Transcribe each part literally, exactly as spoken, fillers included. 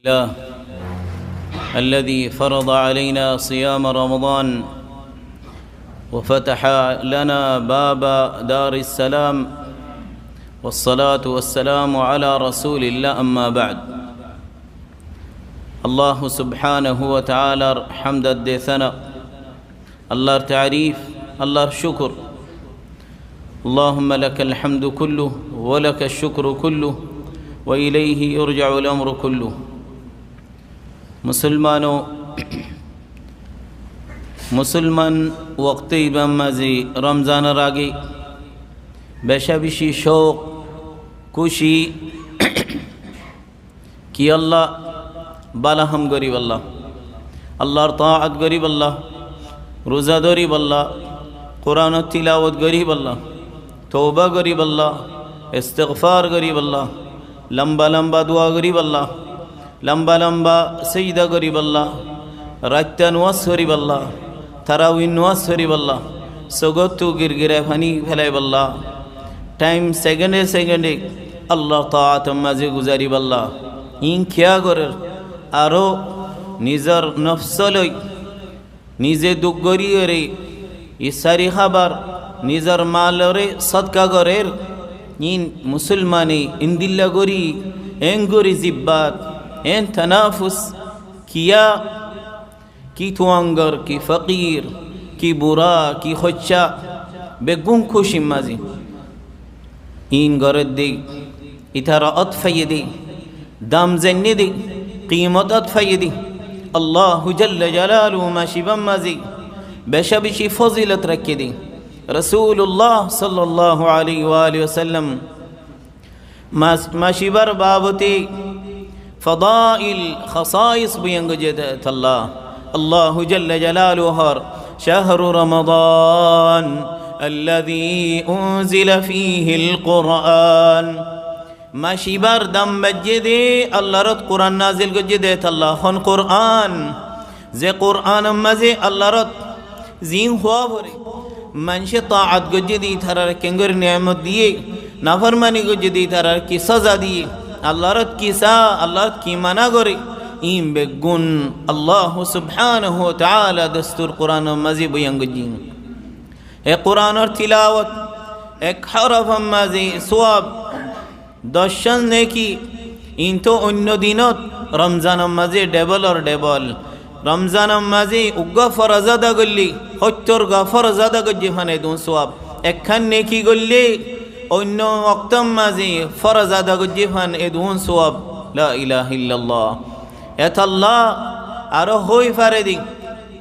الله الذي فرض علينا صيام رمضان وفتح لنا باب دار السلام، والصلاة والسلام على رسول الله، أما بعد. الله سبحانه وتعالى حمد الدثنا Allar taarif, Allar cúkur. اللهم لك الحمد كله ولك الشكر كله وإليه يرجع الأمر كله. Musolman, musolman wokte ibá mazé Romzanor age beca beci cók, kúci, Ki Allah, bála ham goríbolla, Allar taat goríbolla, ruza dóribolla, Quranor tilawot goríbolla, touba goríbolla, istigfar goríbolla, lamba lamba dua goríbolla, lamba lamba sijda goríbolla, raitta nuwas foríbolla, tarawih nuwas foríbolla, sogóttu girgira faní félaibolla, thaim sekende sekende Allar taator mazé guzaribolla. Iín kiyá gorér? Aró nizor nofsolói nize duk goríyore, issári hábar, nizor maloré sodka gorér. Iín musolmane endilla gorí, eén gorí zibbat, eén tanafus, kiyá, ki tuáñgor, ki fokir, ki bura, ki hoiccá, beggún kúcir mazé. Iín gorédde, ítara ót faiyé dé, dam zainnedé, kimot ót faiyé dé. Allahu jalla jalaluhu mac ibár mazé beca beci fozilot raikké dé. Rasulullah sallallahu alaihi wa alihi wasallam mac, mac ibár babote fadail, khasais boyan goijjé dé tolla. Allahu jalla jalaluhu hoór, شهر رمضان الذي أنزل فيه القرآن. Mac ibár dam baijjé dé, Allar ót Quran nazil goijjé dé tolla. Hon Quran? Ze Quranor mazé Allar ót ziín hoó foré, maincé taat goijjé dé ítarare keéngorí niyamot diyé, naformani goijjé dé ítarare ki soza diyé, Allar ót ki saá, Allar ót ki mana goré, iín beggún Allahu subhanahu wa taala dostur Quranor mazé boyan goijjé. E Quranor tilawot, ek hórofor mazé suwab, doccán neki, intu oinno dinot Romzanor mazé dhebolor dhebol. Romzanor mazé uggúa foroz ada goillé, hóttor gua foroz ada goijjé fán edún suwab. Ekkán neki goillé, oinno woktor mazé foroz ada goijjé fán edún suwab. La ilaha illallah. Etolla aró hoi fare dé,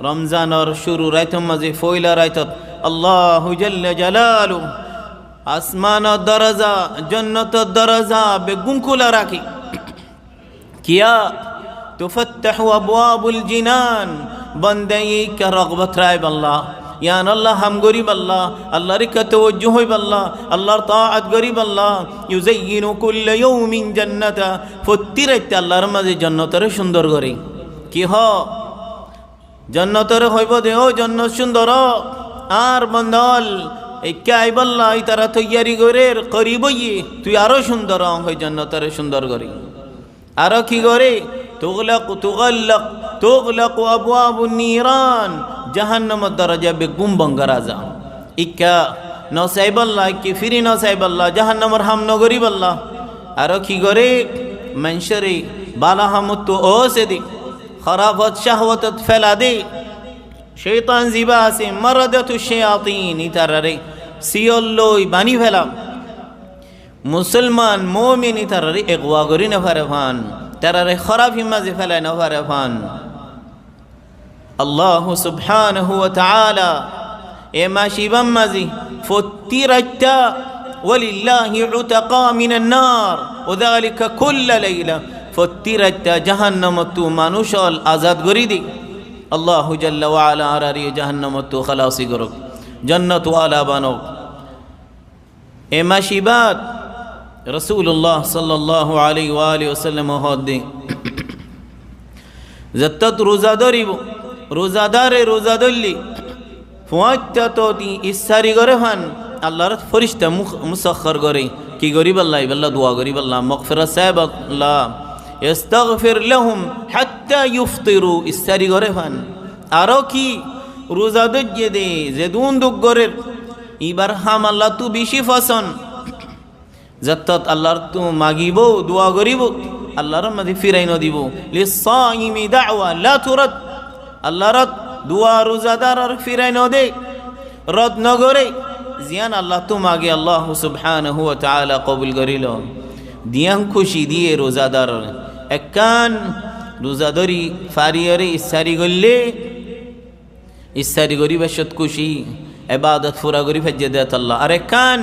Romzanor curu raitor mazé foila raitot Allahu jalla jalaluhu asmanor doroza, jonnotor doroza beggún kúla raké. Kiyá? تفتح أبواب الجنان. Bondaye ikká rogbot raibólla, yián olla ham goríbolla, Allar ikká towajju óibolla, Allar taat goríbolla. يزين كل يوم جنة. Fottí raitta Allar mazé jonnotoré cúndor goré. Ki hoó? Jonnotoré hoibó dé, "Ó jonnot cúndor, añár bonda ól, ekká aibólla, ítara toiyari gorér, korib óiye, tui aró cúndor ó," hoi jonnotoré cúndor goré. Aró ki goré? تغلق، تغلق، تغلق أبواب النيران. Jahannamor doroza beggún bon gorá za. Ikká no saibólla, ikká firi no saibólla, jahannamor ham no goríbolla. Aró ki goré? Maincóre bála hamottú óse dé. Hórafot cáhwatot féla dé. Cóitan zibá asé, مردة الشياطين, ítararé siyol loi baní féla. Musolman, mumin ítararé egwa gorí no fare fán, tararé hórafi mazé félai no fare fán. Allahu subhanahu wa taala e mac ibár mazé fottí raitta, ولله عتقاء من النار، وذلك كل ليلة, fottí raitta jahannamottú manúic ól azad gorí dé. Allahu jalla wa ala añáráre jahannamottú halasi gorók, jonnot wala banouk. E mac ibát Rosulullah sallallahu alaihi wa alihi wasallam e hoódde, zettót ruza dóribo, ruzadare ruza dóille, fuáñitta tóti issari goré fán, Allar fírista mu-, musakhar goré. Ki goríbolla? Ibálla dua goríbolla, mogfirot saibólla, يستغفر لهم حتى يفطروا, iftari goré fán. Aró ki, ruza dóijje de zedún duk gorér, íbar ham Allattú bicí fosón. Zettót Allarttu magibóu, dua goríbou, Allar mazé firai nodibóu. للصائم دعوة لا ترد. Allar dua ruzadaror firai nodé, rod nogoré. Ziyán Allarttu mage, Allah subhanahu wa ta'ala kobul gorílo. Diyán kúci diyé ruzadaror. Ekkán ruza dóri fariyóre iftari goillé, iftari gorí báccot kúci, ebadot fura gorí faijjé de tolla. Ar ekkán,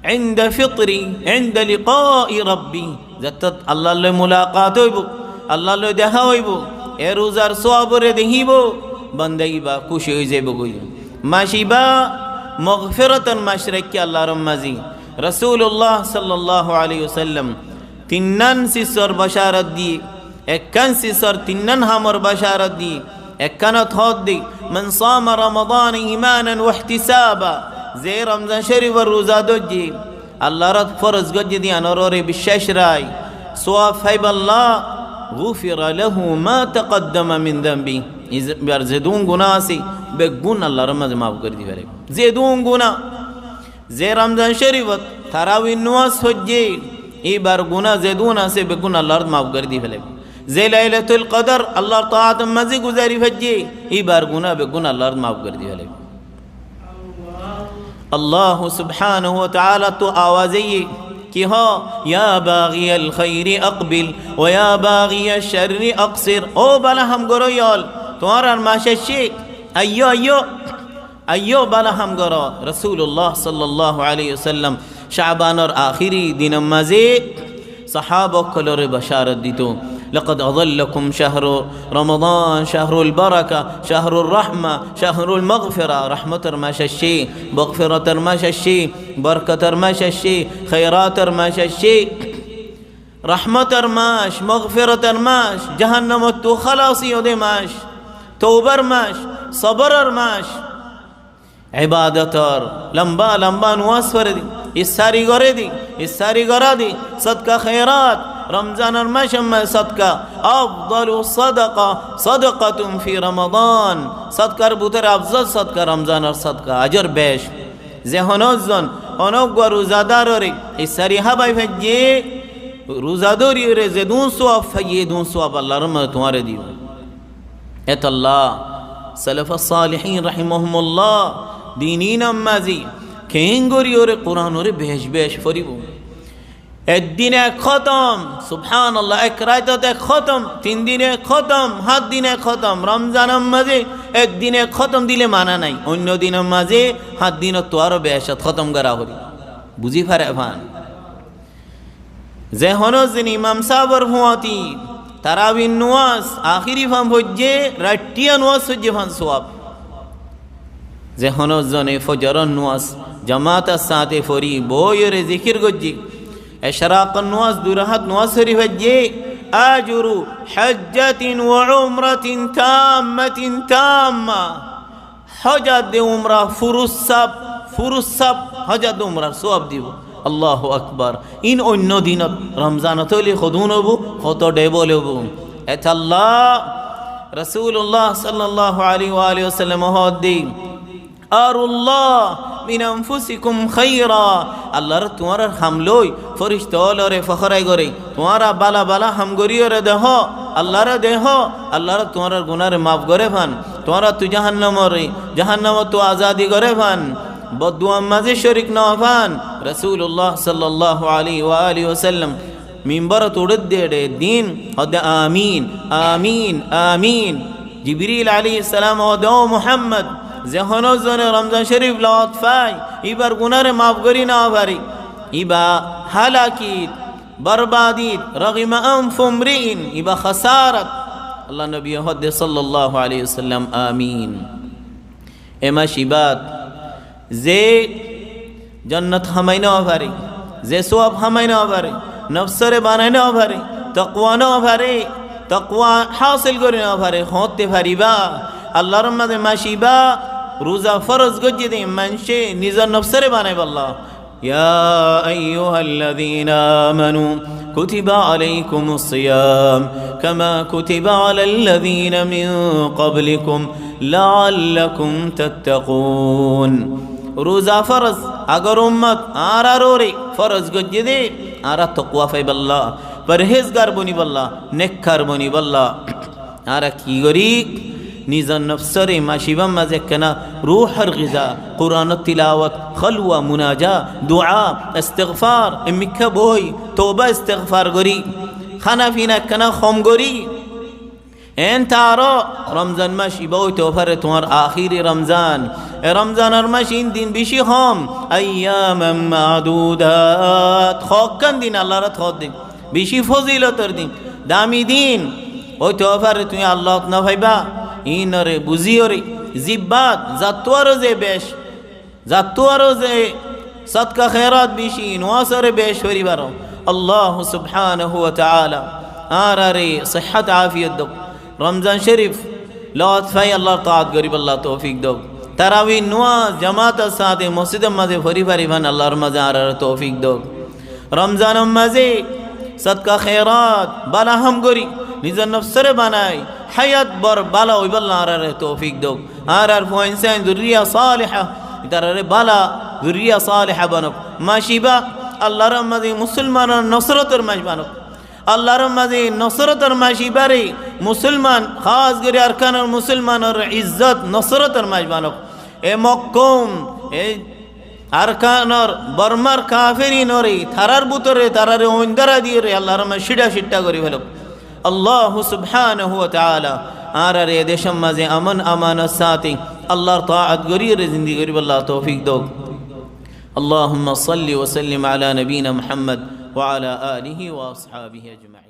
عند فطري عند لقاء ربي, zettót Allar loi mulaqat óibou, Allar loi deha óibou, e ruzar sóaboré dehíbou, banda íba kúci ói zaibou goi. Mac íba mogfirator mac raikké Allar mazé. Rasulullah sallallahu alaihi wasallam tinnán sisor bacárot diyé, ekkán sisor tinnán hamor bacárot diyé. Ekkánot hoódde, من صام رمضان إيمانا واحتسابا, ze Romzan Córifor ruza dóijje, Allaré foroz goijjé de yíanor uore biccác rai, sóab faibálla, غفر له ما تقدم من ذنبه, íbar zedún guná asé, beggún Allar mazé maf gorí di félaibo. Zedún guná. Ze Romzan Córifot tarawir nuwás foijjé, íbar guná zedún asé beggún Allar maf gorí di félaibo. Ze Lailatul Kodor Allar taator mazé guzari faijjé, íbar guná beggún Allar maf gorí di félaibo. Allah subhanahu wa ta'ala ttu awaz aiyé, ki hoó, يا باغي الخير أقبل ويا باغي الشر أقصر. Ó bála ham goróyol, tuáñrar mac aiccé, aiyó, aiyó. Aiyó, bála ham goró. Rasulullah sallallahu alaihi wasallam Cabanor ahéri dinor mazé sahaba ókkolóre bacárot dito, لقد أظلكم شهر رمضان شهر البركة شهر الرحمة شهر المغفرة. Rahmotor mac aiccé, mogfirotor mac aiccé, borkotor mac aiccé, hérator mac aiccé. Rahmotor mac, mogfirotor mac, jahannamottú hálasi óde mac, toubar mac, soboror mac. Ebadotor lamba lamba nuwás fore de, iftari gore de, iftari gora de, sodka hérat, Romzanor mac mazé sodka, أفضل الصدقة صدقة في رمضان. Sodkar bútore afzol sodka Romzanor sodka, ajor bec. Ze honó zon honó uggwá ruzadarore iftari hábai faijje, ruza dóriyoré zedún sóab faiyé, edún sóab Allar mazé tuáñre dibo. Etolla Salafus Salihin rahimahumullah din inor mazé keéngoríyoré Kuranore bec bec foribo. Ek dine ek hótom, subhanallah, ek raitot ek hótom, tin dine ek hótom, hát dine ek hótom. Romzanor mazé ek dine ek hótom dile mana nai, oinno dinor mazé hát dinottú aró becot hótom gora fore. Buzí fare fán. Ze honó zon imam sábor fúañti tarawir nuwás ahéri fán foijje, raittiya nuwás foijje fán sóab. Ze honó zone fozoror nuwás jamaator sáñte fori boóiyoré zikir goijje, ecrakor nuwás dui rakát nuwás fori faijje, أجر حجة وعمرة تامة تامة. Hój ar de umra furussáb, furussáb hój ar de umrar sóab dibo. Allahu Akbar. In oinno dinot, Romzanot óile hodún óibo, hoto dhebol óibo. Etolla Rasulullah sallallahu alaihi wa alihi wasallam hoódde, أروا الله من أنفسكم خيرا. Allaré tuáñrar ham loi fírista ólore fókorai goré. Tuáñra bála bála ham goríyoré dehó, Allaré dehó, Allaré tuáñrar gunáre maf goré fán. Tuáñrattú jahannamoré, jahannamottú azadi goré fán. Bodduar mazé corik no fán. Rasulullah sallallahu alaihi wa alihi wasallam mimborot uçédde eçé din hoódde, "Amin, amin, amin." Jibril alaihissalam hoódde, "Ó Muhammad, ze honó zone Romzan Corif lot fai, íbar gunáre maf gorí no fare. Íba hálakit, borbadit, رغم أنف امرئ, íba hásarat." Allar nobiye hoódde, sallallahu alaihi wasallam, "Amin." E mac ibát ze jonnot hamai no fare, ze sóab hamai no fare, nofsóre banai no fare, tokwa no fare, tokwa hásil gorí no fare, hoóñtte faribá? Allar mazé mac ibá ruza foroz goijjé de maincé nizor nofsóre banaibálla. يا أيها الذين آمنوا كتب عليكم الصيام كما كتب على الذين من قبلكم لعلكم تتقون. Ruza foroz, agor ummot, añárar uore foroz goijjé dé, añára tokwa faibálla, forhézgar bonibálla, nekkar bonibálla. Añára ki gorí? Nizor nofsóre macibár mazé ekkána ruhor giza, Quranor tilawot, kholwa, munaja, dua, istigfar, e mikká boi, touba istigfar gorí, hána fina ekkána hom gorí. Eén taró Romzan mac ibá óito fare tuáñr ahéri Romzan. E Romzanor mac iín din bicí hom, ayyaman ma'dudat, hokkán din, Allar ot hoóddin. Bicí fózilotor din, dami din. Óito fare tuñí Allar ot no faibá, iínore buzíyore, zibbat zattú aró ze bec, zattú aró ze sodka hérat bicí, nuáñsore bec fori baró. Allah subhanahu wa ta'ala añárare sihhát afiyot douk. Romzan Córif lot fai Allar taat goríballa toufik douk. Tarawih nuáñs jamator sáñte mosjidor mazé fori faribán Allar mazé añárare toufik douk. Romzanor mazé sodka hérat, bála ham gorí, nizor nofsóre banai, háyat bor bála óiballa añárare toufik douk. Añárar fuain sáin zurriya saliha, itarare bála zurriya saliha banok. Mac ibá Allar mazé musolmanor nosrotor mac banok. Allar mazé nosrotor mac ibáre, musolman, hás gorí Arkanor musolmanor izzot nosrotor mac banok. E Mokkóm, e Arkanor Bormar kaferinore, tarár bútore tarare oindara diyore Allar mazé cíça cítta gorí felok. Allah subhanahu wa ta'ala añárare e decor mazé amon amanor sáñte Allar taat goríyore zindigi goríballa toufik douk. اللهم صل وسلم على نبينا محمد وعلى آله وأصحابه أجمعين.